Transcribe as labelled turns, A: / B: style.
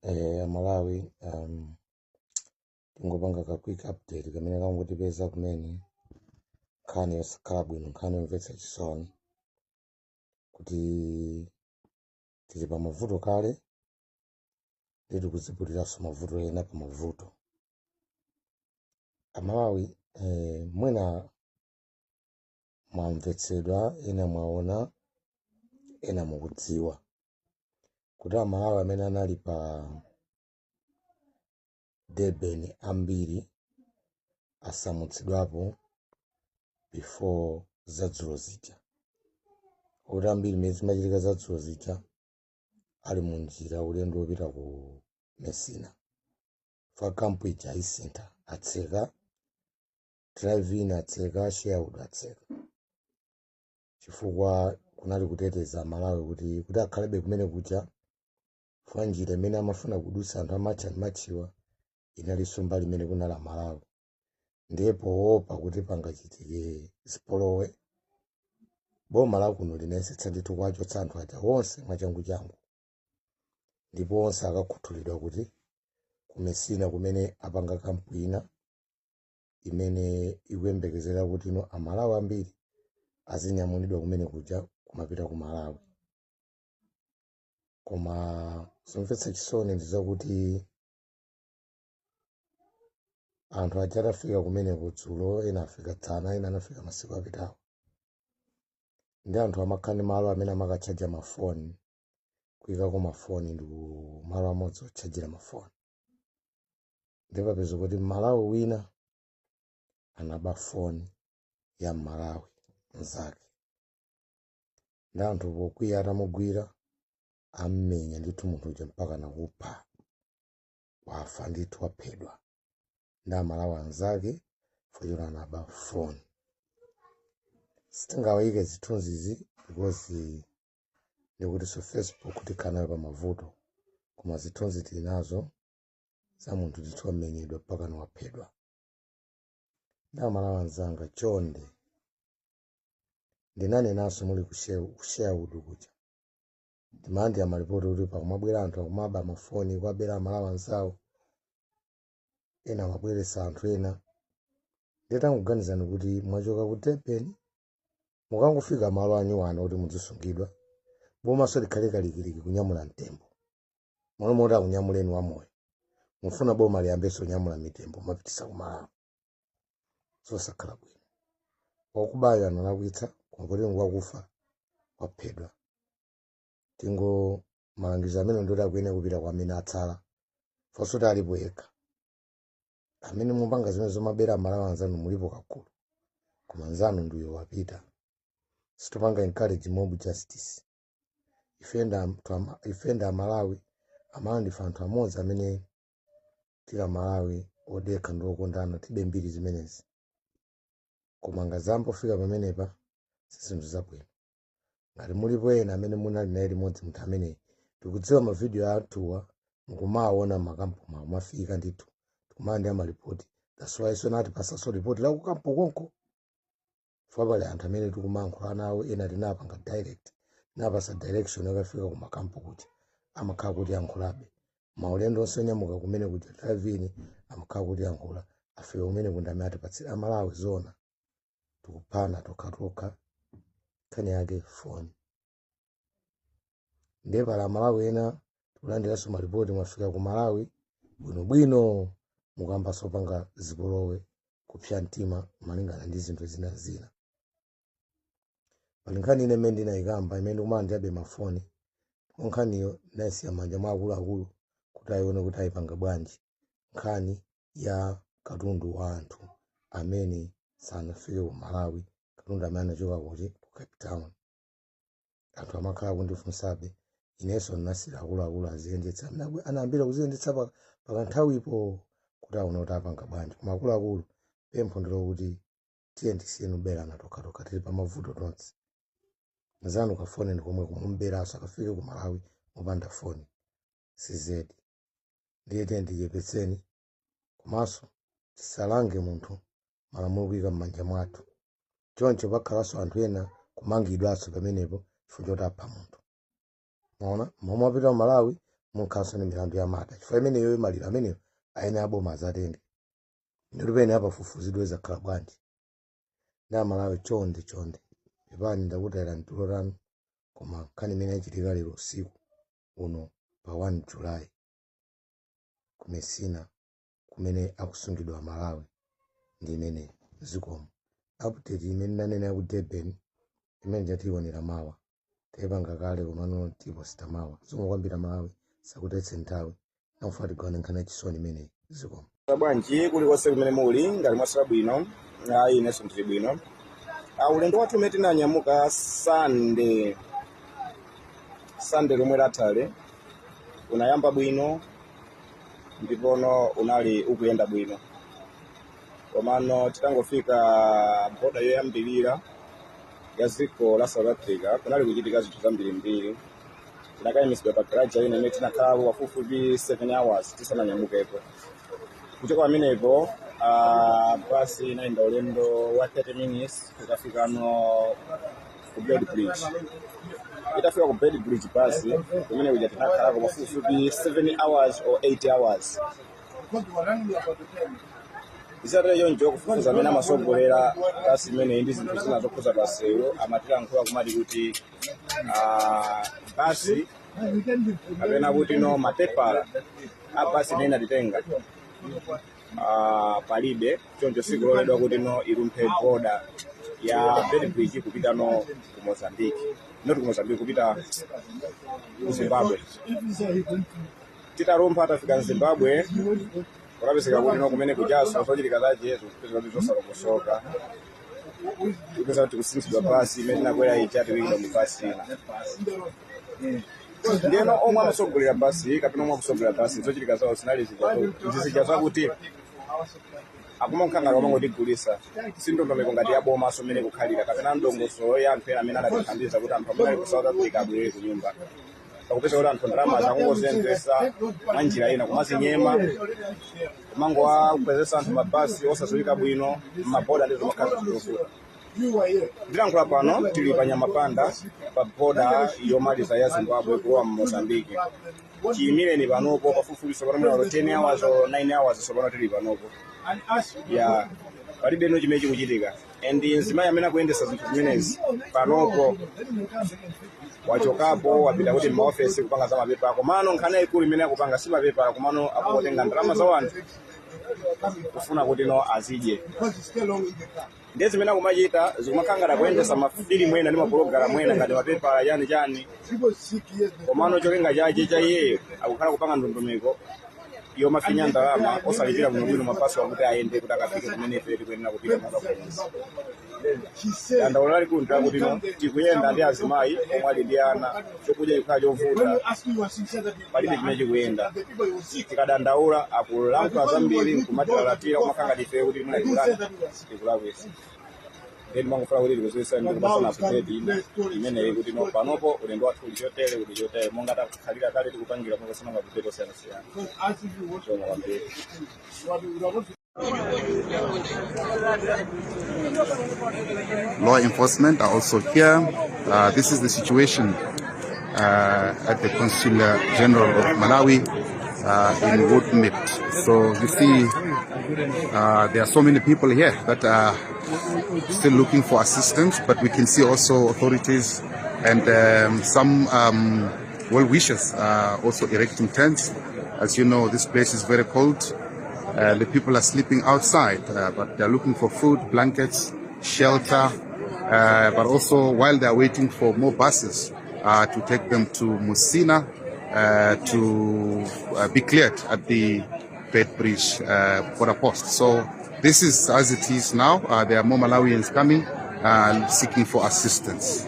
A: Malawi, tingopanga ka quick update kamene kangotipeza kumene, nkhani yosakhala bwino, nkhani yomvetsa chisoni kuti tili pa mavuto kale, ndi tikuziputiranso mavuto ena pa mavuto. Amalawi, mwina mwamvetsedwa, ena mwaona, ena mukudziwa kuti Amalawi amene anali pa Durban ambiri asamutsidwapo before zadzulo zija, kuti ambiri mmene zimachitika zadzulo zija ali munjira ulendo wopita ku Messina. Fa kampu ija ayisintha, atseka Drive-In, atseka Sherwood, atseka chifukwa kunali kuteteza Malawi kuti akhalebe kumene kuja, fa njira imene amafuna kudutsa anthu a March and Marchiwa inalinso mbali imene kunali Amalawi. Ndiye poopa kuti pangachitike zipolowe, boma lakuno linayesetsa ndithu kuwachotsa anthu aja onse mwachanguchangu, ndipo onse akakhuthulidwa kuti ku Messina, kumene apanga kampu ina imene ikuyembekezera kuti ino Amalawi ambiri azinyamulidwa kumene kuja kumapita ku Malawi. Koma zomvetsa chisoni ndi zakuti anthu aja atafika kumeneko dzulo, ena afika dzana, ena anafika masiku apitawo, ndi anthu amakhala ndi malo amene amakatchaja mafoni, kuyikako mafoni ndi ku malo amodzi otchajira mafoni. Ndipo papeza kuti Mmalawi wina anaba foni ya Mmalawi mnzake, ndi anthu pokwiya atamugwira ammenya ndithu munthu uja mpaka nakupha, wafa ndithu, waphedwa ndi Amalawi anzake chifukwa anaba foni. Sitingawayike zithunzizi because ndikuti so Facebook tikhala nayo pa mavuto, koma zithunzi tili nazo za munthu ndithu wamenyedwa mpaka waphedwa ndi Amalawi anzanga. Chonde, ndinanenanso muli ku Sherwood kuja, timalandira malipoti kuti pakumabwera anthu akumaba mafoni, kuwabera Amalawi anzawo, ena amabweretsa anthu ena. Nditangoganizani kuti mwachoka ku Durban, mukangofika malo anyuwani kuti muzisungidwa, bomaso likhale kalikiliki kunyamula mtembo malo moti akunyamuleni wamoyo. Mufuna boma liyambenso kunyamula mitembo mapitisa kumalawi? Zosakhala bwino. Wakubayo analakwitsa, koma kuti ngwakufa, waphedwa. Tingo malangizo amene ndoti akuyenera kupita kwa amene atsala, fosoti alipo yekha amene mupanga zimene zomabera Amalawi anzanu. Mulipo kakulu, koma nzanu ndiyo wapita. Sitopanga encourage mob justice. Ife ndi Amalawi, Amalawi ndife anthu amodzi amene tili Amalawi odekha ndi okondana, tibe mbiri zimenezi. Koma ngazambofika pamenepa si zinthu zabwino. Ngati mulipo ena amene munali naye limodzi munthu ameneyi, tikudziwa mavidiyo athuwa mukumaona makampu mwawo mafika ndithu, tikumalandira malipoti. That's why so nati pasaso ripoti la kukampu konko, chifukwa pali anthu amene tikumayankhula nawo, ena tinapanga direct, tinapasa direction akafika ku makampu kuja amakhala kuti yankhulabe. Maulendo onse onyamuka kumene kuja, Drive-In, amakhala kuti yankhula afika kumene kundi amene atipatsira. Amalawi, zona tikuphana tokhatokha, nkhani yake foni. Ndiye pala Amalawi ena tikulandiranso malipoti, mwafika ku Malawi bwinobwino, mukambanso panga zipolowe, kupsa mtima malingana ndi zinthu zina zina. Pali nkhani ine imene ndinayikamba imene ndikumalandirabe mafoni, ndipo nkhaniyo ndinayisiya m'manja mwa akuluakulu kuti ayione kuti ayipanga bwanji, nkhani ya katundu wa anthu amene sanafike ku Malawi, katundu amene anachoka kuti ku Cape Town. Anthu amakhala kundifunsabe, inenso ndinasira akuluakulu aziyendetsa amene anayambira kuziyendetsa pakanthawipo kuti aone kuti apanga bwanji. Koma akuluakulu, pempho ndilokuti tiye tisiyeni kuberana tokhatokha, tili pamavuto tonse. Mzanu kafoni ndi komwe kumumberanso akafike ku Malawi mopanda foni sizedi. Ndiye tiye ndichepetseni, komanso tisalange munthu malamulo kuyika m'manja mwathu. Choncho pakhalanso anthu ena kumangidwanso pamenepo chifukwa choti apha munthu. Maona momwe wapita ku Malawi. Mukhalanso ndi milandu ya murder, chifukwa imeneyo maliro ameneyo aene aboma azatenge ndikuti pene apafufuzidwe zakhala bwanji. Ndi Amalawi, chonde chonde, pepani ndakutayira mtulo tanu, koma nkhani imene yachitika lero usiku uno pa 1 July ku Messina kumene akusungidwa Malawi ndi imene. Zikomo. Update imene nanena ya ku Durban imene jatiionera mawa, tayipanga kale, komano tiposita mawa. Zikomo kwambiri Malawi, sakutetse nthawi nakufa tigawane nkhani yachisoni imeneyi. Zikomo.
B: Bwanji kulikonse kumene muli? Ngati mwaswera bwino, ayi, inenso ndili bwino. Ulendo wathu umene tinanyamuka Sunday lomwe lathale unayamba bwino ndipono unali ukuyenda bwino, komano titangofika boda yoyambilira ya dziko la South Africa kunali kuchitika zinthu zambirimbiri. Tinakayimisidwa pa garaja ina imene tinakhalapo pafupifupi 7 hours tisananyamukepo. Kuchoka pamenepo, basi inayenda ulendo wa 30 minutes kukafikano ku Beitbridge. Itafika ku Beitbridge basi, kumene kuja tinakhalako pafupifupi 7 hours or 8 hours. Isatere choncho, kufufuza amene amasogolera basi imeneyi ndi zinthu zina zokhuza pasewu, amatilankhula kumati kuti basi kapena kuti no mapepala a basi imene inatitenga palibe, choncho sikuloledwa kuti no ilumphe boda ya Beitbridge kupita no ku Mozambique, not ku Mozambique, kupita ku Zimbabwe. Titalumpha, tafika mZimbabwe, kunapezeka kuti no kumene kujaso zochitika zache zikupezeka kuti zosalongosoka. Tikupeza kuti kusinthidwa basi imene tinakwera ija, tikuyikidwa mu basi ina. Ndiyeno omwe amasogolera basi kapena omwe akusogolera basi, zochitika zawo zinali zija zakuti akumankhangala amangotigulisa. Si ndondomeko ngati ya bomaso mmene kukhalira kapena ndongosolo ya anthu ena amene anatithandiza kuti anthu amene ali ku South Africa abwerere ku nyumba. Pakupeza kuti anthu ndalama zakungozenzesa mwa njira ina, kumazinyema, kumangowakwezesa anthu mabasi osadziwika bwino m'maboda, ndi zomakhala zovuta. Ndilankhula pano tili pa Nyamapanda, pa boda yomaliza ya Zimbabwe kulowa mu Mozambique. Chiyimireni panopo pafupifupi sopano mwina 10 hours or 9 hours sopano tili panopo ya palibe no chimene chikuchitika. And mzimayi amene akuyendesa zinthu zimenezi panopo wachokapo, wapita kuti m'maofesi kupanga za mapepa, komano nkhani yayikulu imene akupanga si mapepa, komano akungotenga ndalama za wanthu kufuna kuti no azidye. Ndiye zimene akumachita zikumakhala kuyendesa mafilimu ena ndi mapulogalamu ena ngati mapepala chani chani, komano cholinga chache cha iyeyo akukhala kupanga ndondomeko yomafinya ndalama osalipira bwinobwino mabasi wakuti ayende kuti akafike kumene ife tikuyenera kupita monga kumudzi. Dandaulo lalikulu ndilakuti no tikuyenda ndi azimayi omwe ali ndi ana, chokudya chikhala chovuta, palibe chimene chikuyenda. Tikadandaula akulankhula zambiri nkumatilalatira, kumakhala ngati ife kuti mwina tikulani tikulakwisa. Then mangofuna kuti tikuziwisa ndi kupasana update ina imeneyi kuti no panopo ulendo wathu uli chotere, uli chotere, monga takhalira kale tikupangira mapasana ma update osiyanasiyana. Zikomo kwambiri.
C: Law enforcement are also here. This is the situation at the Consular General of Malawi in Woodmead. So you see, there are so many people here that are still looking for assistance, but we can see also authorities and some well-wishers are also erecting tents. As you know, this place is very cold. The people are sleeping outside, but they're looking for food, blankets, shelter, but also while they're waiting for more buses to take them to Musina to be cleared at the Beitbridge border post. So this is as it is now. There are more Malawians coming seeking for assistance.